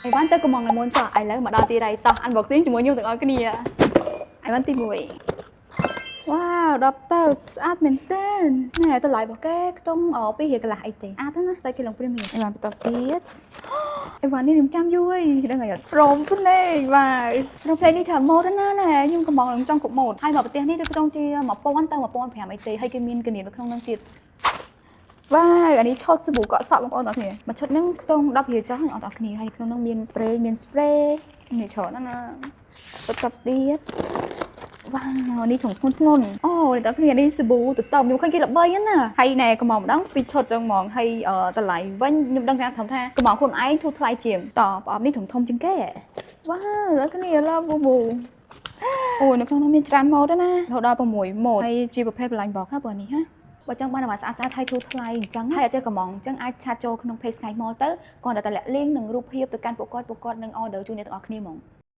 អីវ៉ាន់ទៅកំងឲ្យមុនចុះឥឡូវមកដល់ទីរៃតោះ unboxing ជាមួយខ្ញុំទាំងអស់គ្នាអីវ៉ាន់ទី1វ៉ាវដល់ទៅស្អាតមែនទែនណែតម្លៃរបស់គេខ្ទង់2រៀលកន្លះអីទេស្អាតណាស់សាច់គេឡុង premium អីវ៉ាន់បន្តទៀតអីវ៉ាន់នេះខ្ញុំចាំយូរហើយដឹងហើយអត់ព្រមភ្នែកបាទព្រមភ្នែកនេះច្រើនម៉ូតណាស់ណែខ្ញុំកំងនឹងចង់គ្រប់ម៉ូតហើយមកប្រទេសនេះដូចខ្ទង់ជា1000ទៅ1500អីទេហើយគេមានកនានៅក្នុងនោះទៀតវ៉ាវអានេះឈុតសាប៊ូកក់សក់បងប្អូនទាំងគ្នាមួយឈុតហ្នឹងខ្ទង់10រៀលចុះអ្នកនរគ្នាហើយក្នុងនោះមានប្រេងមាន spray នេះច្រើនណាស់ណាបន្តទៀតវ៉ាវនេះធំធ្ងន់ធ្ងន់អូអ្នកទាំងគ្នានេះសាប៊ូទៅតខ្ញុំឃើញគេល្បីណាហើយណែកំងម្ដងពីរឈុតចឹងហ្មងហើយតម្លៃវិញខ្ញុំដឹងថាធំថាកំងខ្លួនឯងធូរថ្លៃជាងតប្រអប់នេះធំធំជាងគេវ៉ាវអ្នកគ្នាឡាប៊ូប៊ូអូនៅក្នុងនោះមានច្រើនម៉ូតណារហូតដល់6ម៉ូតហើយជាប្រភេទ blind box ហ่ะព្រោះនេះហ่ะបើចង់បានអាស្អាតស្អាតហើយធូរថ្លៃអញ្ចឹងហើយអត់ចេះកំងអញ្ចឹងអាច chat ចូលក្នុង page Sky Mall ទៅគ្រាន់តែតម្លាក់ link និងរូបភាពទៅកាន់ពួកគាត់ពួកគាត់នឹង order ជូនអ្នកទាំងអស់គ្នាហ្មង។